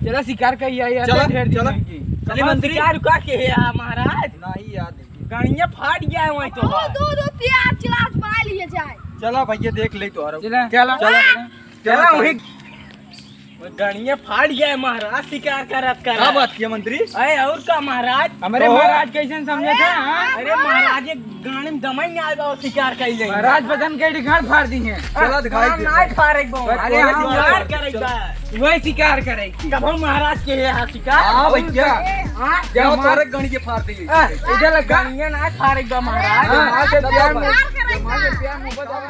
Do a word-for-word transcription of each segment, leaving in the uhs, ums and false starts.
चला शिकार कइया यार, चला, ढेर दिन चला। हो गई। चली हमार मंत्री। शिकार का के है यार महाराज? नहीं यार, देखिए। गणिया फाट गया है वहीं तो। दो, दो, दो, चार गिलास पा लिए जाए। चला भैया, देख ले तोहरा। चला। चला। चला। चला, चला। वही गणिया फाट गया है महाराज, शिकार करत करत। का बात किया मंत्री? अरे और का महाराज? हमरे तो महाराज कैसन समझे थे, हाँ? अरे महाराज, एक गाने में दमाई नहीं आएगा और शिकार कर लेंगे। महाराज बदन के गांड फाड़ दी है। चला दिखाई दे। नहीं फाड़े बो। अरे अरे हम शिकार करे बा। वही शिकार करे। कब हम महाराज के है शिकार? हाँ भैया। हाँ, क्या जमा- तोरे गणिया फाड़ दी। हाँ, इधर लगा। गणिया ना फाड़े बा महाराज। हाँ, हाँ, जब प्यार में, जब प्यार में बजा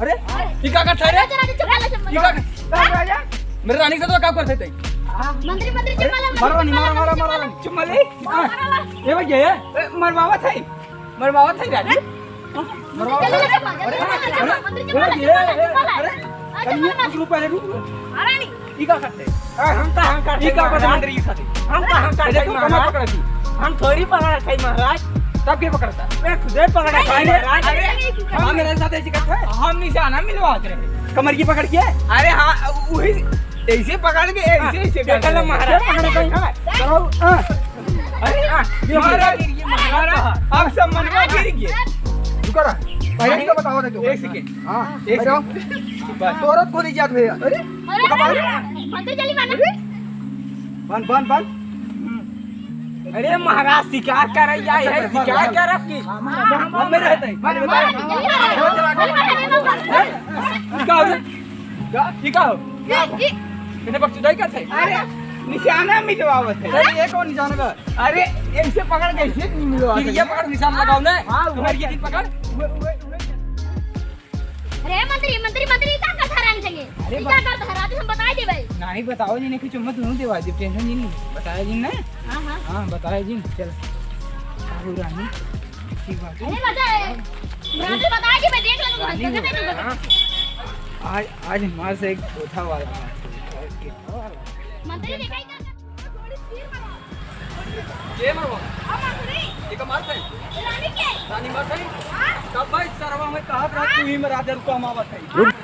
अरे, ई का करत है रे? राजा, राजा, चुप रह, चुप रह। ई का करत? राजा। मेरे रानी से तो का करत है? मंत्री, मंत्री, चुप रह, मारो रानी, मारो, मारो, मारो रानी। चुप ले। मारो, मारो। ए भैया, ए, मरवावत है। मरवावत है रानी। मरवावत है। चलो, चलो, चलो, अरे, चलो, अरे, चलो, मंत्री, चुप रह, ए, चुप रह, ए, चुप रह। अरे, राजा, कनिया, चुप रह। रुक, रुक, पहले रुक, रुक। हाँ, रानी। ई का करत है? हाँ, हम तो हम करत ई का है, करत है महाराज। मंत्री ई साथे? हम तो हम करत अरे, है, तू कहाँ महाराज। पकड़ा थी? हम थोड़ी पकड़ा था, महाराज। तब के पकड़ा था? मैं खुदे पकड़ा था, अरे, महाराज। अरे, अरे, हाँ, मेरे साथ ऐसी करता है। हम निशाना मिलवा रहे। कमर की पकड़ के? अरे हाँ, वही ऐसे पकड़ के, ऐसे, हाँ, ऐसे देख कर लो, महाराज। क्या पकड़ा था? हाँ। चलो, हाँ। अरे, हाँ, ये महाराज, महाराज, अब सब मनवा गिर गए। रुको ना, पहले तो बताओ, देखो। एक सेकंड। हाँ, एक बताओ। सेकंड। बस। तोरत को नहीं जात भैया। अरे, अरे, अरे, अरे, मंत्री चली माने। बन, बन, बन। अरे महाराज, शिकार करैया है, अच्छा, शिकार बन, बन। करब की? हाँ, हाँ, हाँ, हाँ, मेरे रहते हैं। बन, बन, बन। का हो रे? का, ई का हो? ये, ये। इन्हें बकचोदाई करते हैं। अरे, निशाना मिलवावत है। अरे, ये कौन निशाना बा? अरे, ऐसे पकड़ के ऐसे नहीं मिलवा फिर ये सकते। पकड़, निशान लगाओ ना। हाँ, तुम्हारी ये वही। पकड़। वो, वो, वो। अरे मंत्री, मंत्री, मंत्री, ई का करत है रानी संगे? अरे ई बा- का करत है रानी, हम बताई देबे। नहीं बताओ जी, नहीं कुछ मत हूँ देवा जी, टेंशन जी नहीं, बताया जी ना। हाँ, हाँ। हाँ, बताया जी, चल। आहो रानी, ठीक बात है। अरे बता, रानी बताई देबे, देख ले तू, रानी, कैसे नहीं बता। हाँ। आज, आज हमारे से एक धोखा वाला है। मंत्री देखा ही का करत है? के मरवा? हम मरवा। ये का मारत है? रानी के। रानी मारत है? हाँ। तब भाई सरवा में कहत रहा, हाँ। तू ही में राजा रुका, हम आवत है। रुक।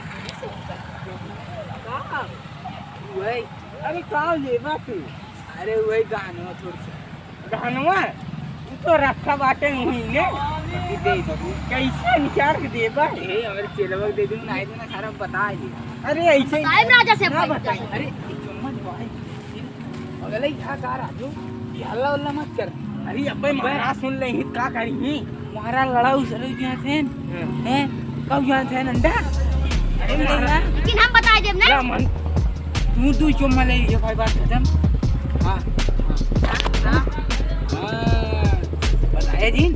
का? वही। अरे का लेबा तू? अरे वही गहनवा थोड़ सा। गहनवा? तू तो रखा बाटे नहीं ने। दे दे। कैसे निकाल के देबा? ए, हमरे चेलवा के दे दूँ, नहीं दूँ ना, सारा बता दे। अरे ऐसे ही बताए ना, जैसे ना भाई बताए। अरे, एक चुम्मा दे भाई। पगलई था का राजू? ये हल्ला उल्ला मत कर। अरे अबे महाराज सुन ले ही का करी ही? महाराज लड़ाऊ सरे गया थे। हाँ। हैं? कब गया थे अंडा? अरे महाराज। लेकिन हम बता देब ना। या मन। तू दू चुम्मा ले ये भाई बात खत्म। हाँ। हाँ। हाँ। बताया जिन,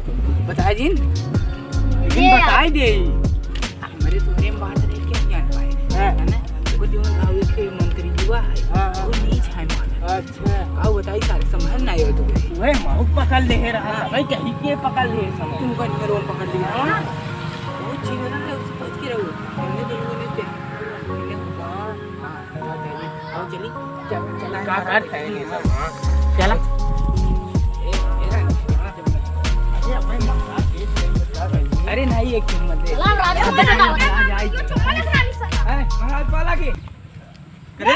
बताया जिन। लेकिन ये बताई दे। हमरे तोरे में बात रही क्या जान पाए? हाँ। है ना? तो जो राहुल के मंत्री युवा है, हाँ, हाँ। वो नीच है मार। अच्छा। का बताई सारे समझ ना आवे तो। वह माउथ पकड़ ले है रहा, हाँ। भाई कहीं के पकड़ ले है सब। तू का नियर रोल पकड़ लिया। हाँ। वो चीज ना है, उसे पहुंच के रहो। हमने तो लोगों ने क्या? हाँ, हाँ, चलिए। आओ चलिए। चल, चला। का काट खाएंगे सब? हाँ। चला। अरे नहीं, एक चुम्मा दे। चला, राजा, चला, चला। ए, महाराज पाला के। अरे?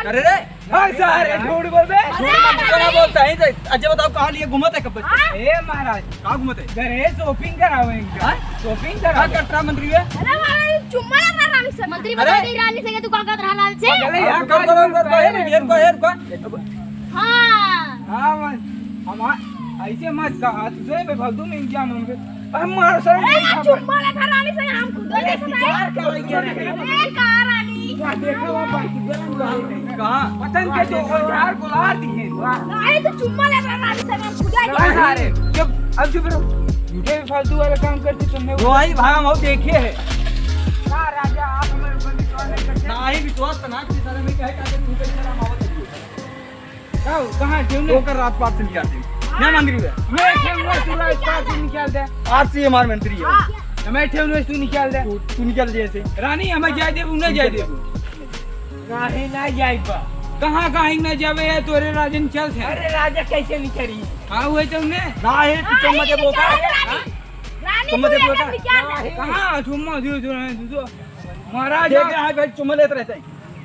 अरे रे, भाई सारे झूठ बोल बे। अरे, झूठ बोल बे। बोलता है, अच्छा बताओ कहाँ लिए घूमत है कब से? हाँ? ए महाराज, कहाँ घूमत है? घरे shopping करावे इनका। हाँ? Shopping का करावे। कटरा मंत्री है? अरे महाराज, चुम्मा लेत रहा रानी से। मंत्री अरे? बता दे रानी से कि तू का कहत रहा लाल से? अरे यार, कर, कर, कर, कर, कर, कर, कर। हाँ। हाँ, मन, हम ऐसे मत कहा, तुझे बेफालतू में क्या मन के? हम मार सर अरे, नहीं खा चुम्मा लेत रहा रानी से, हम खुद अरे, नहीं खाए। शिकार कर रही है। अरे, का रानी? वाह, देखो, वहाँ पर किधर हम लोग हैं। कहाँ? पतंग के जो यार बुला दिए। अरे, तो चुम्मा लेत रहा रानी से, हम खुद नहीं खा रहे। चुप, अब चुप रहो। झूठे फालतू वाला काम करते तुमने। वो आई भाई, हम और देखे हैं। का राजा, आप हमारे ऊपर विश्वास नहीं करते? नहीं, विश्वास तो ना, किसी तरह में कहे, क्या करें, उनका ही तरह माहौल है। का, कहाँ, क्यों नहीं? ओकर राजपाट से निकाल दे। ना मंत्री बे। मैं खेलूंगा, तू राजपाट से निकाल दे। आज से ये हमार मंत्री है। हाँ। तो मैं ठेहूँ, तू निकाल दे। तू, तू निकाल दे ऐसे। रानी, हमें जाए दे, उन्हें जाए दे। काहे ना जाए बा? कहाँ, काहे ना जावे है, तोरे राजन चल थे। अरे राजा कैसे नहीं करी? हाँ, हुए तो उन्हें। ना है, तू चम्मच दे बोका। रानी, रानी, चम्मच दे तू बोका। लेकर निकाल दे। कहाँ, चुम्मा दे, दे, दे, दे। महाराज देख रहा है भाई, चुम्मा लेते रहते हैं।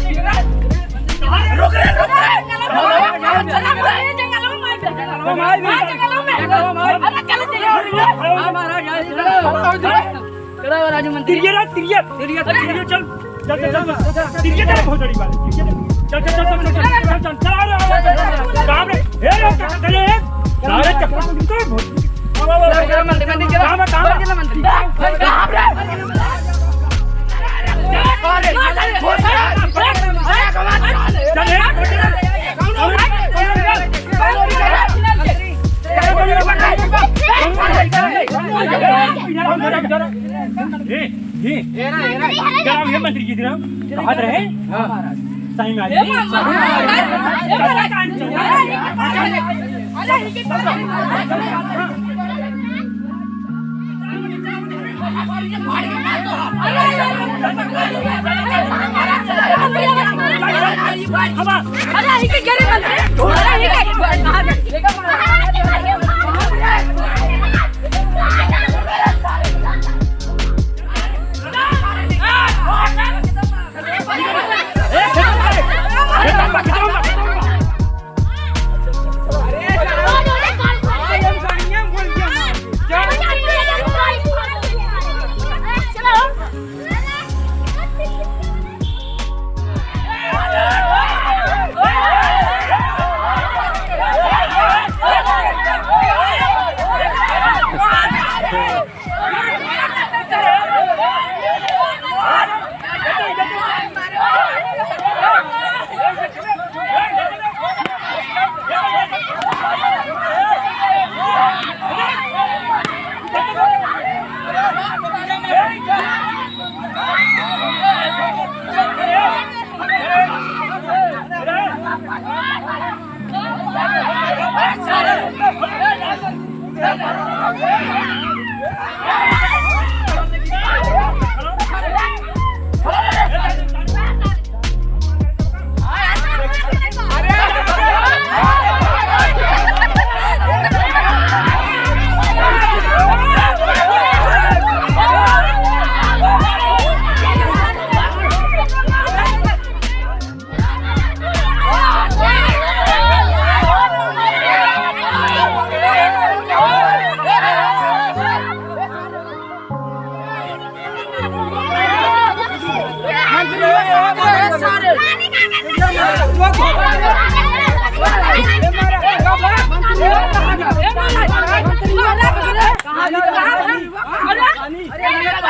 रुक रे, रुक रे। जंगल में, जंगल में। जंगल में। अरे, चलो, चलो। चलो, राजू मंत्री। तिरिया रे, तिरिया। तिरिया, तिरिया, चल। चल, चल, चल, चल। तिरिया तेरे भोजड़ी वाले। चल, चल, चल, चल। कहाँ रे? ए, ए, चल, ए। सारे चप्पल उनका भोजड़ी। चलो, मंत्री, मंत्री, चलो। कहाँ, कहाँ? चलो, मंत्री। कहाँ रे? चल, ए, ए, ए, जरा ये मंत्री जी, जरा कहाँ रहे? हाँ। सही में ए, आज। मामा, ए, मामा, ए, मामा।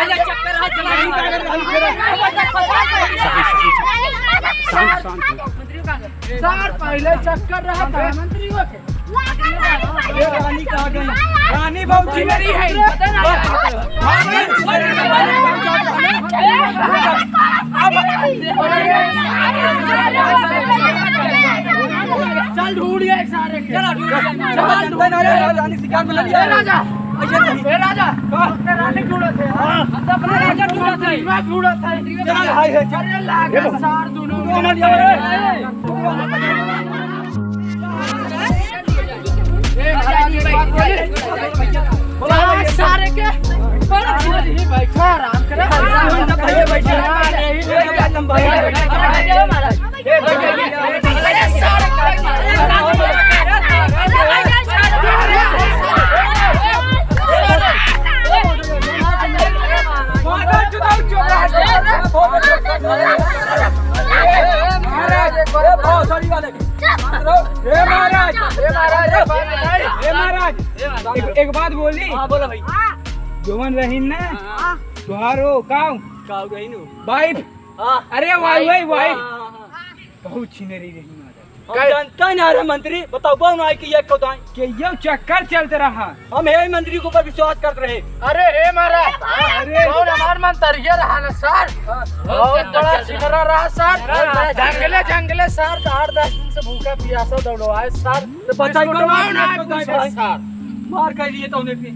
शांत, शांत, शांत। सर, पहले चक्कर रहा था मंत्रियों के। ये रानी कहाँ गई? रानी बहुत चिल्ला रही है। चल ढूंढिए सारे के। चल ढूंढिए। चल ढूंढिए। रानी शिकार बना लिया। ए राजा। ए राजा। हाँ। अपने रानी ढूंढत है। हाँ। हम तो अपने राजा ढूंढत है। मैं ढूंढत है। चल, हाय है, चल। अरे लाग सार दोनों। दोनों ये। ए, सारे के। बड़ा भाई, बैठा, आराम करा। भैया, बैठा। अरे सारे के। महाराज, ए, बहुत सारी बात है। हे महाराज, हे महाराज, हे महाराज, एक, एक बात बोली। हाँ, बोलो भाई। जवन रहीन ना, हाँ। तुहारो काऊ? काऊ रहीन हो? Wife। हाँ। अरे वाई, वाई, wife। हाँ, हाँ, हाँ। बहुत छिनरी रही महाराज। हम जानते हैं ना रे मंत्री, बताओ कौन आए कि ये कौन आए? कि ये चक्कर चलते रहा। हम हे मंत्री के ऊपर विश्वास करत रहे। अरे हे महाराज, अरे। कौन हमार मंतरिया रहा ना सर? हाँ। बहुत बड़ा छिनरा रहा सर। हाँ। जंगले जंगले सर, आठ दस दिन से भूखा पियासा दौड़ो आए सर। तो बताइए बिस्कुटवा कौन ना आए पूछे भाई? सर। मार कर दिए तो उन्हें फिर।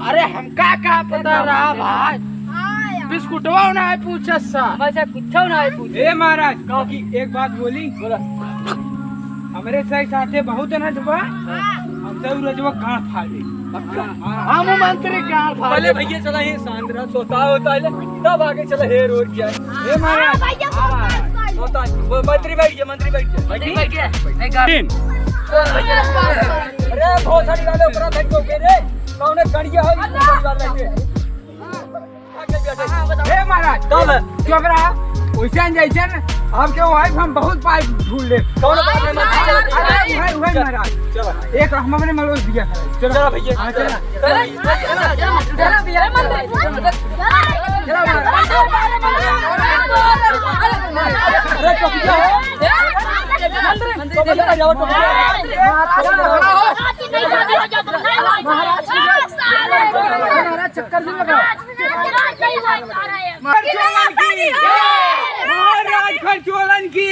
अरे हमका का पता रहा भाई? हाँ यार। बिस्कुटवा ना आए पूछे सर। बस कुछ ना आए पूछे। ए महाराज, काकी एक बात बोली। बोला। हमरे सही साथे बहुत अनर्थ बा। हाँ। हमसे उ रजवा गांड फाड़ दे। पक्का? हाँ। हम मंत्री गांड फाड़ दे। भैया चला ही शांत रहा, सोता होता है, तब आगे चला हेर और क्या है। हे महाराज। हाँ, भैया, हाँ, सोता है। सोता है। वो मंत्री बैठ गया, मंत्री बैठ गया। मंत्री बैठ गया। एक गाड़ी। अरे, बहुत सारी गाड़ी ऊपर बैठ के रे। कौन है गड़िया है? बहुत सारी गाड़ी बैठे। हे महाराज, तब? चुप रहा। वैसन जैसन आपके wife हम बहुत पाई ढूंढ ले। कौन बात है, महाराज? अरे, उहे, उहे महाराज। चलो। एक हम अपने मलोज दिया है। चलो। चलो भैया। हाँ, चलो। चलो, चलो, चलो भैया, मंत्री। चलो महाराज। अरे, टोपिया हो। मंत्री, टोपिया हो, टोपिया। महाराज, चक्कर नहीं लगा। खरचोलन की। महाराज खरचोलन की।